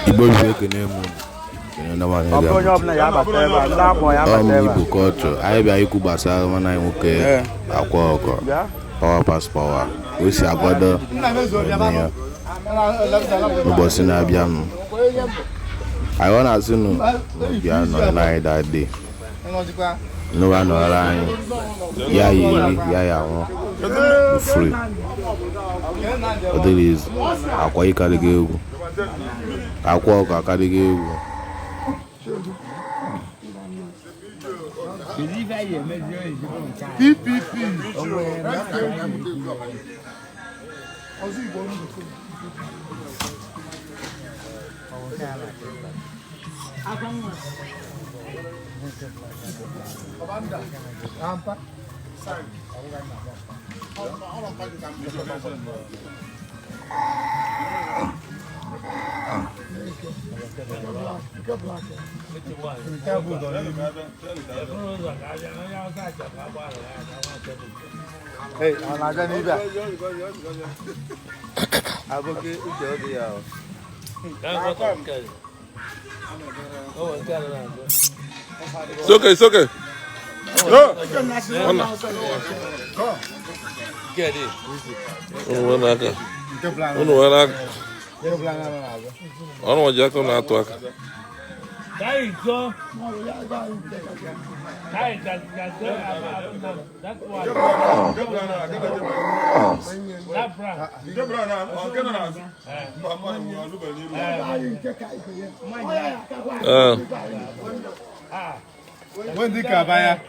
Igbo bụ ekene m kene ndị mmadụ Ọ bụrụ onye ọbụla ya abata ebe a, ndị akpọ ya abata ebe a. Igbo culture anyị bịa ikwu gbasara nwanne anyị nwoke Akwa Ọkụkọ Power Pass Power o si akwado eme ya n'ụbọchị na-abịanụ. Anyị ọ na-asị nụ bịa nọrọ anyị that day, n'ụwa nọrọ anyị ya ya eri ya ya anwụ free, ọ dịrị izu akwa ịkarịgo egwu Akwa Ọkụkọ akarịgo egwu. PPP. Hey, ọ na-abịa n'ibe a? Abụghị uche ọ dị ya o. It's okay, it's okay. No. Ọna. Unu wee n'aka. Unu wee n'aka. Ọnụ ji aka na-atụ aka. Ee. Wendy Kabaya.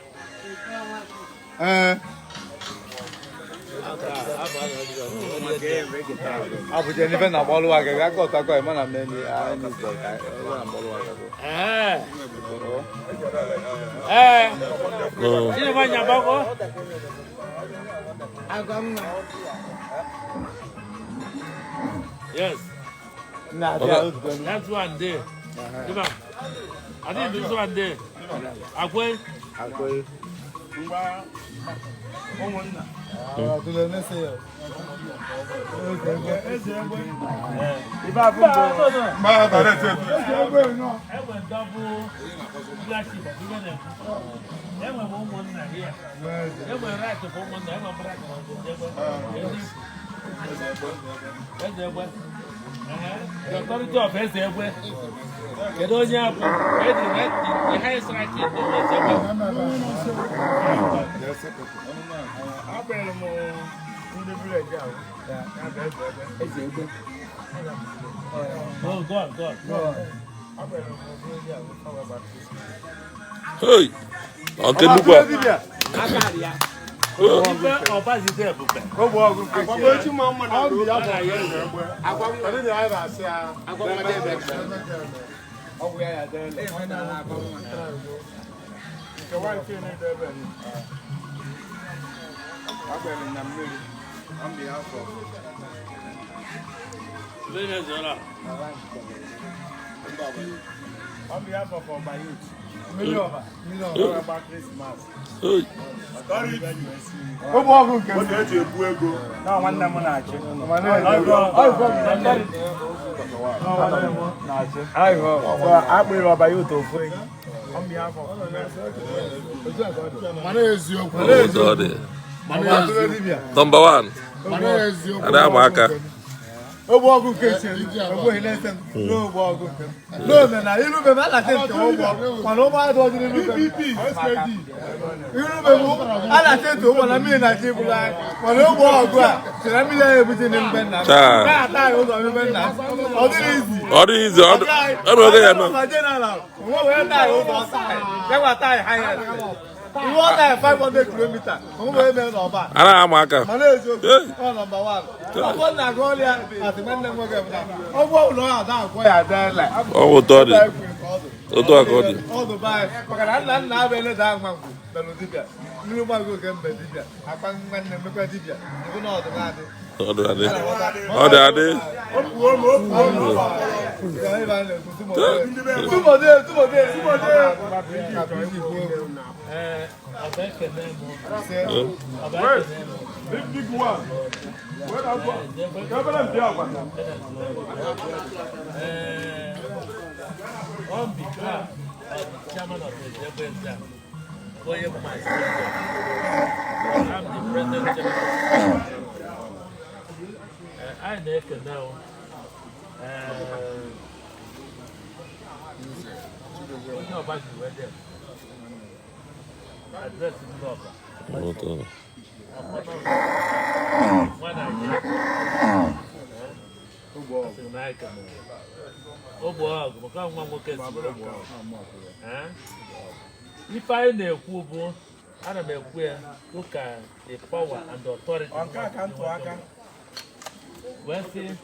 Ee. Abụja n'ife na agbalụ aka ga aka ọtakọ ịma na mmeni anyị n'ụzọ ka ebe na agbalụ aka bụ. Ee. Mm. Yes. That's one there. Come on. I think this one there. Akwe. Akwe. Enwe double leadership. Enwe ụmụnna here. Enwe right for ụmụnna. Enwe right for Eze Egbe. The authority of Eze Egbe. Kedu onye abụ? The highest ranking of Eze Egbe. Oh, go on, go on. Hey. Ọ nke nnukwu a. Ife ọbazide ebube. Venezuela. On behalf of our youth, Hey. Ogbe ọgụ nke m eji ebu ego na nwanne m na-achị. Akpịrị ọba ya otu ofu enyi. Otu ọ dị. Number one. Ada ama aka. Ogbe ọgụ nke si ogbe na-ese m n'ogbe ọgụ nke m. N'ome na irube m alachi nke ụgbọ mana ụgbọ adụ ọdị n'irube m. Irube m alachi nke ụgbọ na mmiri na-achị ibulu anyị mana ụgbọ ọgụ a si na mmiri anyị ebute na mbe nna m. Chaa. Na-ata anyị ụzọ mbe nna m. Ọ dịrị izi. Ọ dịghị izi ọ dị. Ebe oge ya eme. General, onwe wee taa anyị ụzọ ọsọ anyị. Ya gwa taa anyị highest. Iwe ọ taa anyị 500 kilomita. Onwe wee mee n'ọba. Anaghị ama aka. Mana eziokwu, ọ nọmba 1. Ọgbọ na-agụ ọrịa asị nwanne m nwoke bụ na ọgwụ ụlọ ya ada agwọ ya adịla. Ọ bụ otu ọ dị. Otu a ka ọ dị. Ọdụ be anyị maka na nna nna abụ eleda nwa ngwu melụ dibịa mmiri mgbago oge mbe dibịa akpa nwanne mmekwa dibịa ịbụ na ọdụ na-adị. Ọ dị adị. Ọ dị adị. Big one. On behalf of the chairman of the Ezekwe Nza, onye bụ my senior, I'm the president general. Anyị na-ekene o. Onye ọba ji wee dị address ndị ọba. Nwa Naịjirịa. Asị m na anyị kenere. Ogbe ọgụ maka nwa nwoke si ogbe ọgụ. Ife anyị na-ekwu bụ, ana m ekwu ya ụka, the power and the authority wee sị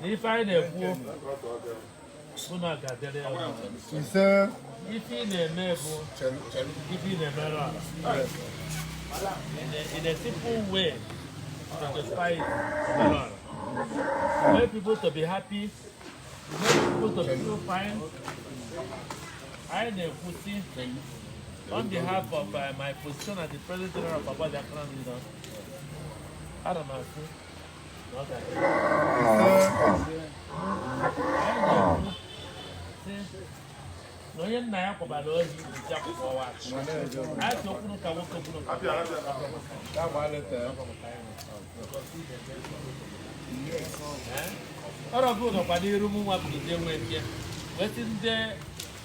na ife anyị na-ekwu bụ na ọ ga-adịrị ya mma. Ise. Ife ị na-eme bụ ife ị na-emerụ ala in a simple way to justify it, emerụ ala. You make people to be happy, you make people to feel fine. Anyị na-ekwu sị, on behalf of my position as the President General of Abaja Crown Union, ana m asị na ọ ga-adị. Anyị na-ekwu sị na onye nna ya kwabara ohi eji akwụkwọ wa anyị si okwuru ka nwoke kwuru ka Ya gbaa leta ya. Ọrụ ọbụla nọkwa n'iru m nwa bụ nwe nke wee sị ndị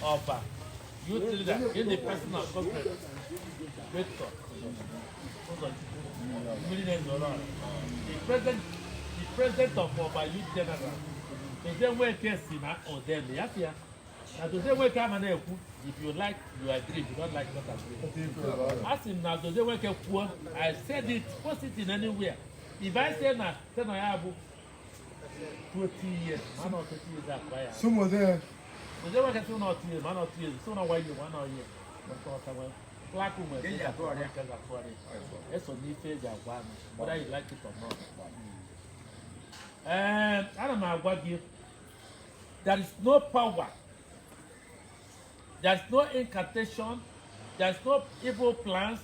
ọba youth leader in the person of Comrade Victor Ụzọchukwu mmiri na-ezoro ọra, the president of Ọba Youth General, Dozie Nweke, si na odem ya si ya na Dozie Nweke ama na-ekwu, if you like, you agree, if you don't like, not agree. A sị m na Dozie Nweke kwuo, I said it, post it in anywhere. If I say na say na ya bụ 20 years, man, not 20 years akwa ya. Sumoze. Dozie Nweke sị na 2 years, man, not 2 years, sị na 1 year, 1 year. Clark nwere eso n'ife eji agwa anụ, whether you like it or not. Ee, ana m agwa gị, there is no power, there is no incantation, there is no evil plans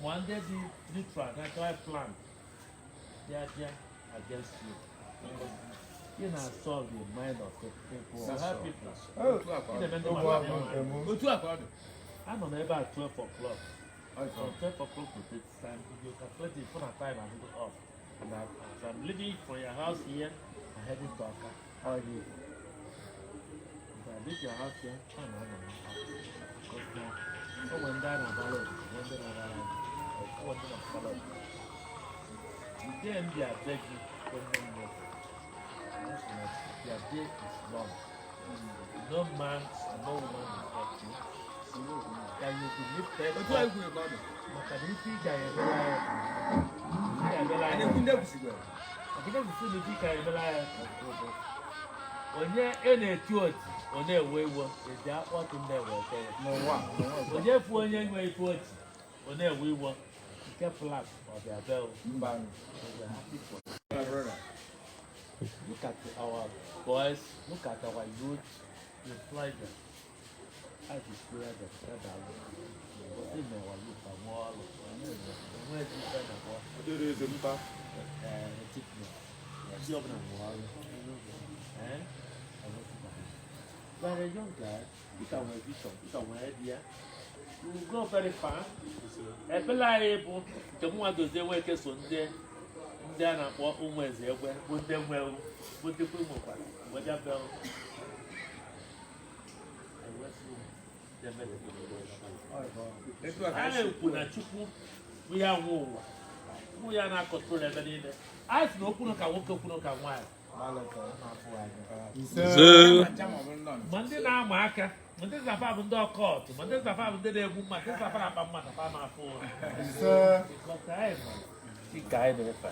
ma ndị dị neutral natural plan bịa bịa against you. Ị na-solve the mind of the people, you help people. Ị na-eme ndị mmadụ enwe. Anọ m ebe a 12 o'clock, from 12 o'clock to this time. If you calculate it, phone and time and go off, and as I'm leaving for your house here, I'm heading to Awka. How are you? If I leave your house here, time I know because now o nwere ndị a na-agbara obodo, nwee ndị na-agbara anyị, o nwere ndị na-agbara obodo. The day m bịa be gị bụ nne m nwoke, their day is long. No man and no woman will help you, that you be lifted up, maka na ife ị ga-emere anyị, ị ga-emere anyị, maka na isi na ife ị ga-emere anyị. Onye e na-eti oti, ọ na-ewe iwe, eji akpọtụ ndị ewete ya. N'ụwa. Onye fụ onye nwe ife oti, ọ na-ewe iwe nke flag, ọ bịa bịa o. Mba. We're happy for you. Look at our boys, look at our youth, employ them. As the spirit of God, gosi na our youth amụọ ọrụ, enwe ezi ife na-akpọ etikno, ndị ọbụla nwere ọrụ. Eh? You are a young guy, you can nwee vision, you can nwee idea. You will go very far. Ekpere anyị bụ nke mụnwa Dozie Nweke so ndị a na-akpọ ụmụ eze egbe bụ ndị nwe bụ ndị kwe nwekwara wee bịa bịa ewesị ụmụ. A na-ekwu na Chukwu bụ ya nwe ụwa, bụ ya na-akọtrol ebe niile. Anyị sị na okwuru ka nwoke, kwuru ka nwaanyị. Ise. Ma ndị na-ama aka, ma ndị zafa bụ ndị ọkọtụ, ma ndị zafa bụ ndị na-egbu mmadụ, ndị zafa na-akpa mmadụ, fa na-afụ ụra. Ise. Because anyị ma dịka anyị na-efe,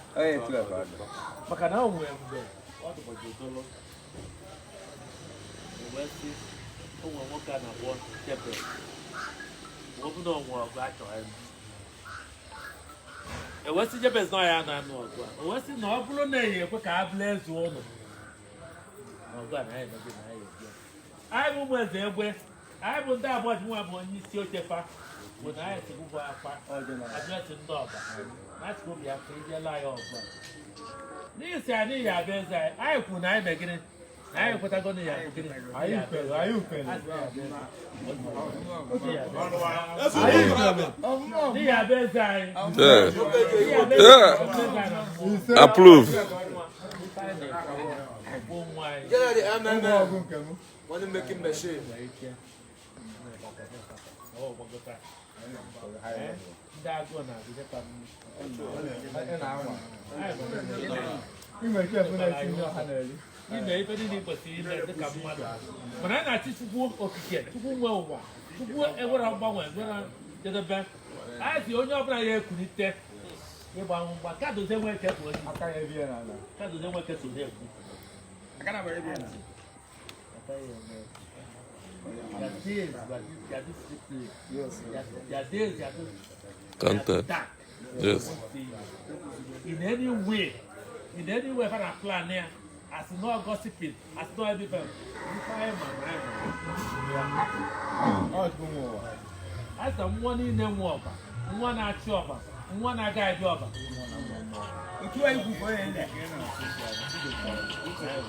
maka na o nwere mgbe ọ dụbọji odolo o wee sị o nwere nwoke a na-akpọ Jebel, ma ọ bụ na o nwere ọgụ a chọrọ ịnụ. E wee sị Jebez na ọ ya na-anụ ọgụ a, o wee sị na ọ bụrụ na eyi ekwe ka a bụrụ eze ụnụ na ọgụ a na anyị nọgị na anyị ebi ya. Anyị bụ ụmụ eze egbe, anyị bụ ndị abụọ ji nwa bụ onye isi oche fa bụ na anyị si gbugbo akpa address ndị ọba na asị obi ya ka ijela anyị ọgụ a n'ihi si anyị ya abịa eze anyị. Anyị kwuru na anyị megịrị Anyị ekwetago na ya gịnị? Anyị kwere, anyị kwere. N'ihi abụ eze anyị. Yeah. N'ihi abụ eze Yeah. anyị na mmụọ. Approve. Bụ ụmụ anyị. Ogbu ọgụ nke m. Ọ gbagota. Ndị agụụ na-agụdekwa mmiri. Ị na-anwa. Anyị bụ ndị Ị nwere ike ịfụ na isi ndị ọha na-eri. ime ife niile ị kwesịrị ime dịka mmadụ, mana anyị na-achị Chukwu okike, Chukwu nwe ụwa, Chukwu enwere mgbanwe, nwere njedebe. Anyị si onye ọbụla ya ekulite ịgba mgba ka dozie nwe eke bụ onye Aka ya ebie n'ala. ka dozie nwe eke so na-ekwu. Their days were discipline. Their days are Counted. dark. Yes. In any way, in any way, if I plan here, as no gossiping, as no everything, if I am Ọ Chukwu nwe ụwa. a sị mmụọ niile nwe ọba, mmụọ na-achị ọba, mmụọ na-aga ebi ọba.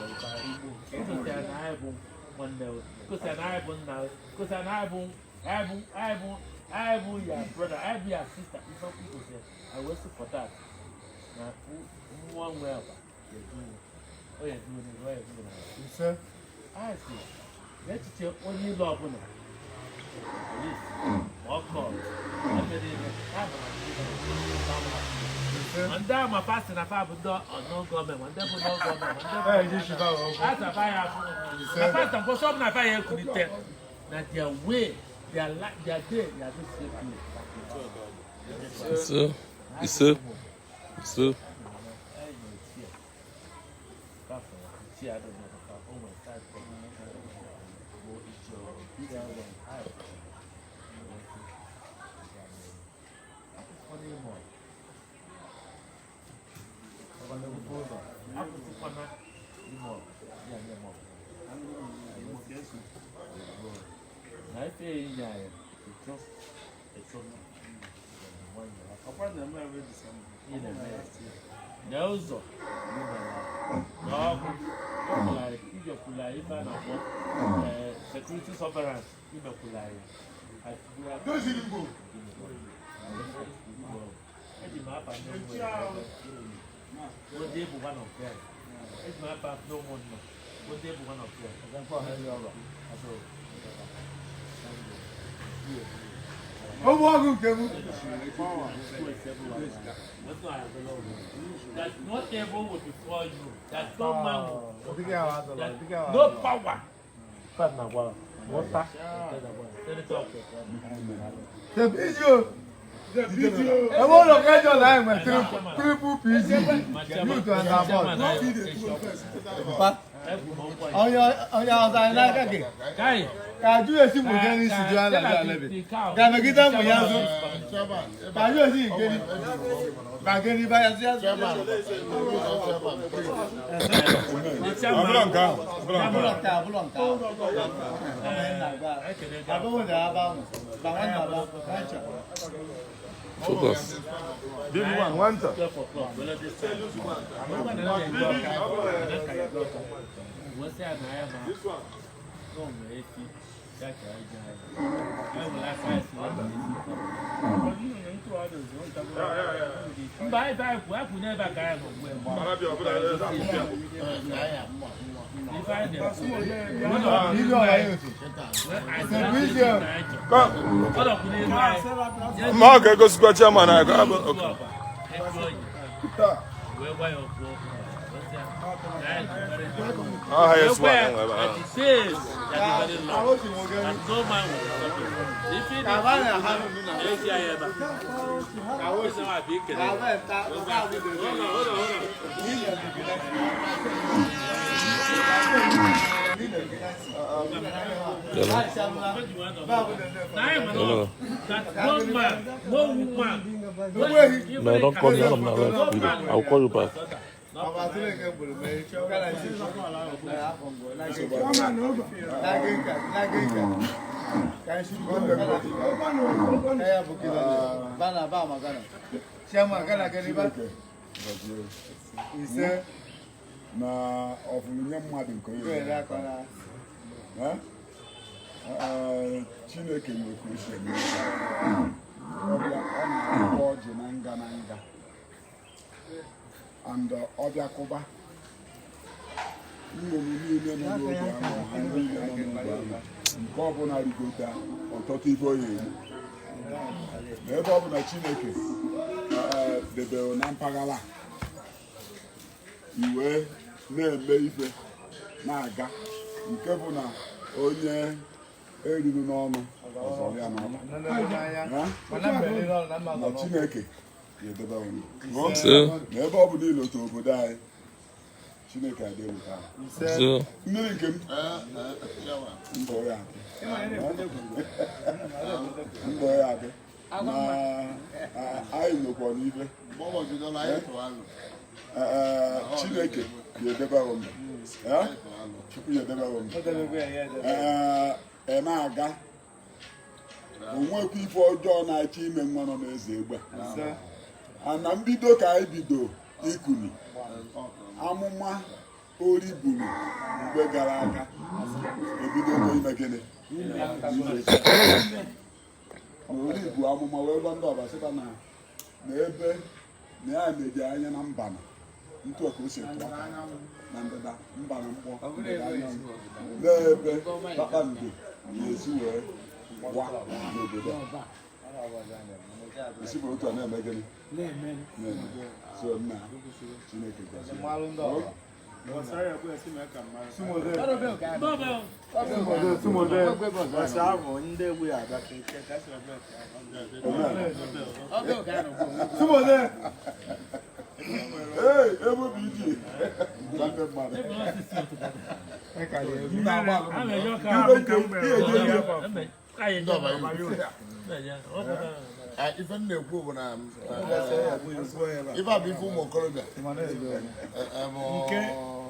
Gosiri na anyị bụ nwanne o, gosiri na anyị bụ nna o, gosiri na anyị bụ ya brother, anyị bụ ya sister. Ife okwu gosiri, I will support that. Na mmụọ nwe ọba ga-edu o, ya edu n'ihu, ya edu n'azụ. Ise. Anyị sị n'echiche onye ilo ọbụla, polisi ma ọ kọt ebe niile ha mara Ise. ma ndị ama fa sị na fa bụ ndị ọnụ gọọmenti, ma ndị bụ nọ gọọmenti, ma ndị bụ Ee, ji shiba okwu. a sị na fa ya afụ na fa sị mkpọsọ ọbụla fa ya ekulite na their way, their life, their day ya dị safely. Ise. Ise. Ise. Anyị na-eti ya kafa eti ya dị n'ụka o nwere taịpụ bụ iche ọrụ ya nwere taịpụ. Akwụsịkwana ime ọgụ ya nye m ọgụ na ife enyi anyị just eto ị na-eme ya na ụzọ na ọkụ ijekwula ife a na-akpọ security surveillance imekwula ya. Eji m afa ndị ụmụ ndị bụ one of them. Eji m afa ndị ụmụnna ndị bụ one of them. Ogbu ọgụ nke m. That no evil will befall you, that no man will, Dịka ahụ adọla, that dịka ahụ no adọla. power. Senator. The PG o. Ebe ụlọ ka ejọ na anyị nwere triple PG. Youth and abroad. Pa. Onye onye ọzọ anyị n'aka gị. Kai. Ka ajụ esi mụ jee n'isi jụọ ala jụọ ala bi. Ka megide mụ ya nso. Ka ajụ esi nke ni. Ka nke ni ba ya zụ ya zụ. Chairman. Abụlọ nke a, abụlọ nke a. Abụọ na aba ahụ. Ba nwanne aba. Nwancha. Focus. 12 o'clock. Well, this time. Wọ́n sẹ́ àná ẹ̀ máa náà mọ̀ ẹ́ fi jáde ajá ẹ̀. Ẹ wò lásán ẹ̀sìn wọn kì í sí. Mba ebe anyị kwụ, akwụ n'ebe a ka anyị nọ ugbu a. Ife anyị na-ekwu. Ilu ọya ya otu. Ọ nọkwu n'ihu anyị. Ma ọ ga-egosikwa chairman anyị ka abụ. Okay. Wee gwa ya okwu okwu. Wee sị ya, na anyị dị very Ọ highest one enwe ebe And ahụ. he says that is very long. And no man will stop it. If he did, esi anyị ebe a. Esi nwa bụ ikele. Hold on, hold on, hold on. Na anyị ma No, no. that no man, no woman, No, don't call me. I'm not live video. I'll call you back. Ise. Na ọfụrụ nye mmadụ nke onye nyere aka. Eh? Eh, Chineke nwere ka o si eme. Ọbịa ọ na-akpọ ọjị na nga na nga and ọbịa kụba nnụnụ niile nọ n'ogbe ahụ, ha niile nọ n'ogbe ahụ, nke ọbụla rigota ọtọtọ ife ọ ya eri. Na ebe ọ bụ na Chineke debere na mpaghara a, iwe na-eme ife na-aga, nke bụ na onye eruru n'ọnụ ọzọ ya n'ọkpa. Eh? Na Chineke ga-edebe unu. Na ebe ọ bụ niile otu obodo anyị, Chineke adị eweta anyị. Mmiri nke m, ndụ ya adị, ndụ ya adị. Na anyị nọkwa n'ife. Ee, Chineke ga-edebe unu. Eh? Chukwu ga-edebe unu. Ee, ị na-aga, onwekwa ife ọjọọ na-achọ ime nwa nọ n'eze egbe a. Na mbido ka anyị bido ikuni amụma ori buru mgbe gara aga, ebidogo ime gịnị? Na ori bụ amụma wee gwa ndị ọba sịta na na ebe na ya meji anya na mbana ntu a ka o si etu aka na ndịda mba na mkpọ ndịda anyanwụ n'ebe kpakpando na-esi wee gwa n'obodo a esi bụ otu a na-eme gịnị na-eme. So nna, Chineke gọzie. Bọbel. Ọsọ ahụ ndị egwu ya abịa ka eke ka celebrate ya. Sumode. Ee, ebe bụ iji gwa ndị mmadụ. A na-eje ọka. Ndị ọba ya. Ife m na-ekwu bụ na ife a bụ ife ụmụ okorobịa.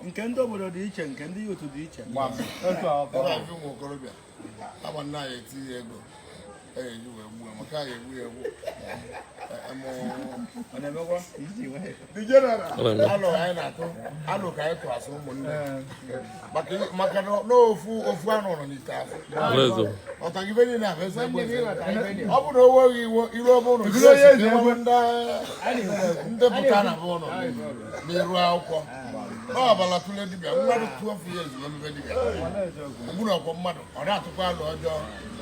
Nke ndị obodo dị iche, nke ndị youth dị iche. Gbam. Ife a bụ ife ụmụ okorobịa. Ama nna ya eti ya ego e eji wee gbuo maka ya egbu ya egbu. Ọ na-emekwa? The general. Alụ anyị na-atụ alụ ka anyị tụrụ asị ụmụnne maka na n'ofu ofu anụ nọ n'ite afọ ọta gị ife niile abụ eze egbe eze. Ọ bụ na o nweghị iwo iru ọbụ ụnụ ndị pụta na be ụnụ n'iru akwụkwọ n'ọbala tụle dibịa mmadụ 12 years wee mebe dibịa ogburu ọkwọ mmadụ, ọ na-atụkwa alụ ọjọọ.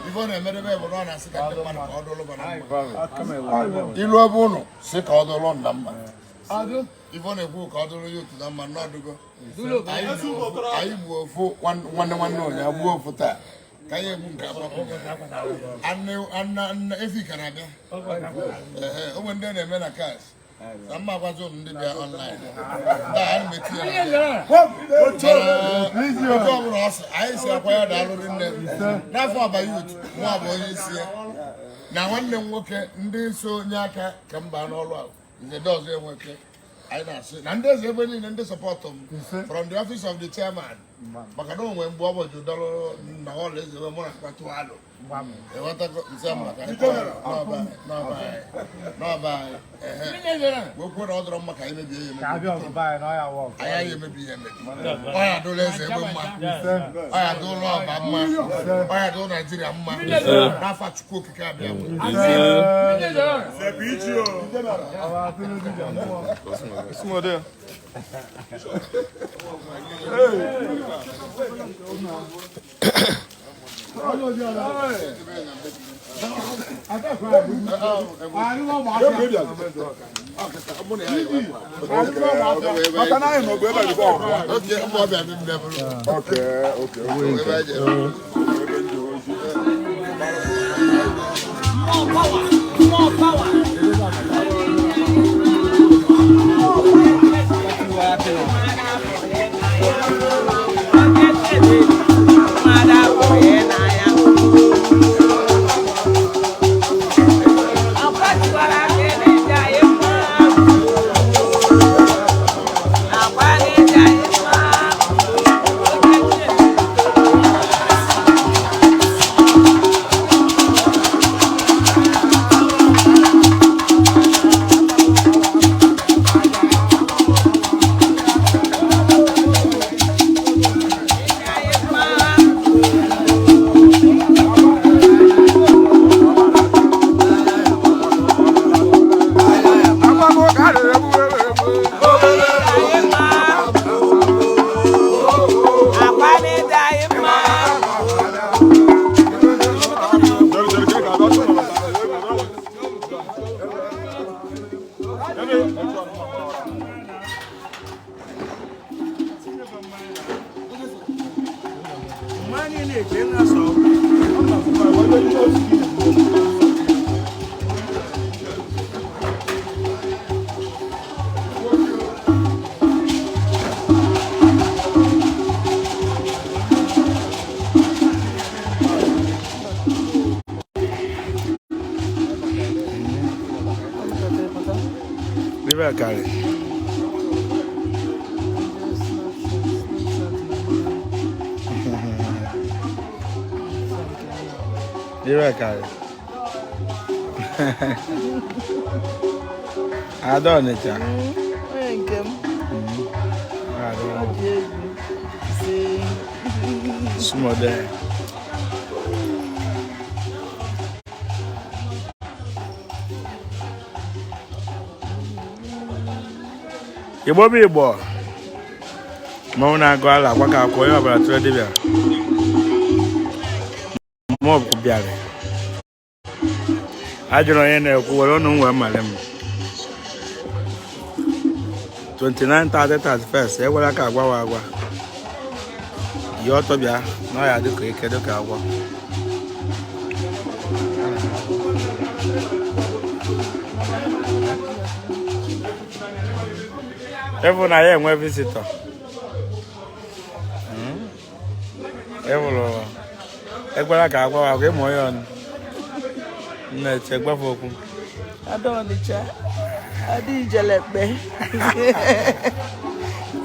Ife ọ na-emedebe bụ na ọ na-asị ka ndị mmadụ ka ọ dụlụ ba na mma. Ilu ebe ụnụ si ka ọ dụlụ na mma, ife ọ na-ekwu ka ọ dụrụ ya otu na mma n'ọdụgo. Anyị gbuo ofu nwanne nwanne ụnyaahụ, gbuo ofu taa, ka anyị egbu nke agbapụ anụ efi ka na-abịa. Ehe, o nwere ndị na-eme na cash na mma agwazi ụnụ ndị bịa online ndị a ana m etinye na oge ọbụla ọ sị anyị si akwa ya daalụ nne n'afọ ọba youth nwa bụ onye isi ya na nwanne m nwoke ndị so nye aka ka m baa n'ọrụ a nze ndị ọzọ enweke. Anyị na-asị na ndị eze ebe niile ndị support m from the office of the chairman, maka na onwe mgbe ọ bụ dọrọ na hall eze ebe mụ na akpatụ alụ ịghọtago nse m maka anyị n'ọba n'ọba anyị n'ọba anyị. Ehe, wee kwuo na ọ dọrọ mma ka anyị mebie ya emebi. Anyị anyị emebi ya emebi. Ọ ya adụla eze egbe mma, ọ ya adụla ọba mma, ọ ya adụla Naijiria mma n'afa Chukwu Okike abịa. Sumode. Maka na anyị nọbụ ebe a before. Oke mgbe ọ bịa ndị bụrụ Okay. ebe anyị jere. Ebe ndị ozi. More power, more power. River Kari. River Kari. Ada Ọnịcha. Onye nke m, ọ dị egwu. Si Sumode. Igbo bụ Igbo. Mmanwụ na-agụ ala akwa ka akwa onye ọbụla tụrụ dibịa. Mmụọ bịara. Ajụrụ onye na-ekwu were ọnụ m wee male m. 29, 30, 31 ekwela ka agwa wa agwa. Yi ọtọ bịa na ọ ya dịka ike dịka agwọ. Ịfụ na ya enwe visitọ. Ịfụrụ ekwela ka agwa wa agwa ịmụ onye ọnụ. Nna eche gbafe okwu. Ada Ọnịcha, Ada Ijelekpe.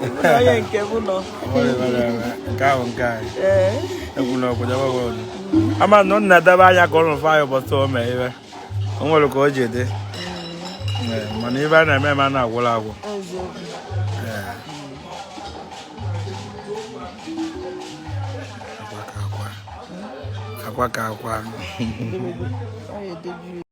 Mụ na onye nke m nọ. Nke ahụ nke anyị. Ee. Egwu na obodo gbafe ọnụ. Ama na ọ na-edebe anya ka ụlọ fa ụbọchị o mee iwe. O nwere ka o ji dị. Ee, mana ibe a na-eme eme a na-agwụla agwụ. Eziokwu. Ee. Akwa ka akwa. Akwa ka akwa. Ọ ya edebiri.